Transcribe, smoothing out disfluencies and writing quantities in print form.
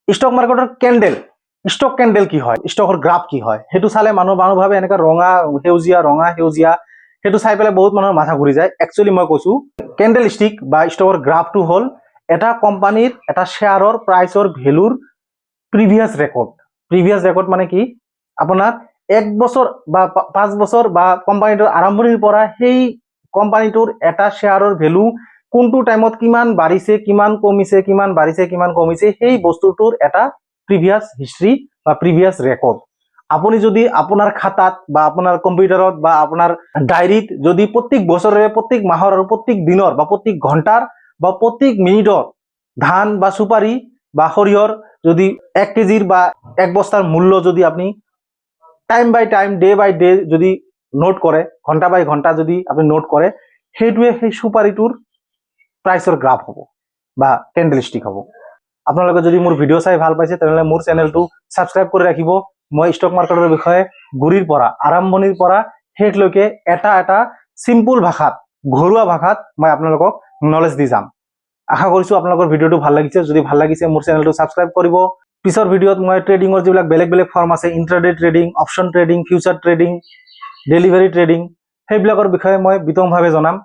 Stock মাৰ্কেটৰ candle, stock candle কি হয়, ষ্টকৰ গ্ৰাফ কি হয়, সেইটো চালে মানুহ ভাবে এনেকুৱা ৰঙা সেউজীয়া, ৰঙা সেউজীয়া। সেইটো চাই পেলাই বহুত মানুহৰ মাথা ঘূৰি যায়। একচুৱেলি মই কৈছো, কেণ্ডেল ষ্টিক বা ষ্টকৰ গ্ৰাফটো হ'ল এটা কোম্পানীৰ এটা শ্বেয়াৰৰ প্ৰাইচৰ ভেলুৰ প্ৰিভিয়াছ ৰেকৰ্ড। প্ৰিভিয়াছ ৰেকৰ্ড মানে কি? আপোনাৰ এক বছৰ বা 5 বছৰ বা কোম্পানীটোৰ আৰম্ভণিৰ পৰা সেই কোম্পানীটোৰ এটা শ্বেয়াৰৰ ভেলু কোনটো টাইমত কিমান বাঢ়িছে, কিমান কমিছে, কিমান বাঢ়িছে, কিমান কমিছে, সেই বস্তুটোৰ এটা প্ৰিভিয়াছ হিষ্ট্ৰী বা প্ৰিভিয়াছ ৰেকৰ্ড। আপুনি যদি আপোনাৰ খাতাত বা আপোনাৰ কম্পিউটাৰত বা আপোনাৰ ডায়েৰীত যদি প্ৰত্যেক বছৰৰে, প্ৰত্যেক মাহৰ আৰু প্ৰত্যেক দিনৰ বা প্ৰত্যেক ঘণ্টাৰ বা প্ৰত্যেক মিনিটৰ ধান বা চুপাৰি বা সৰিয়হৰ যদি 1 কেজিৰ বা এক বস্তাৰ মূল্য যদি আপুনি time by time, day by day যদি নোট কৰে, ঘণ্টা বাই ঘণ্টা যদি আপুনি নোট কৰে, সেইটোৱে সেই চুপাৰিটোৰ প্ৰাইচৰ গ্ৰাফ হ'ব বা কেণ্ডেল ষ্টিক হ'ব। আপোনালোকে যদি মোৰ ভিডিঅ' চাই ভাল পাইছে, তেনেহ'লে মোৰ চেনেলটো ছাবস্ক্ৰাইব কৰি ৰাখিব। মই ষ্টক মাৰ্কেটৰ বিষয়ে গুৰিৰ পৰা, আৰম্ভণিৰ পৰা শেষলৈকে এটা এটা চিম্পুল ভাষাত, ঘৰুৱা ভাষাত মই আপোনালোকক নলেজ দি যাম। আশা কৰিছোঁ আপোনালোকৰ ভিডিঅ'টো ভাল লাগিছে। যদি ভাল লাগিছে, মোৰ চেনেলটো ছাবস্ক্ৰাইব কৰিব। পিছৰ ভিডিঅ'ত মই ট্ৰেডিঙৰ যিবিলাক বেলেগ বেলেগ ফৰ্ম আছে, intraday trading, option trading, future trading, derivative trading, সেইবিলাকৰ বিষয়ে মই বিতংভাৱে জনাম।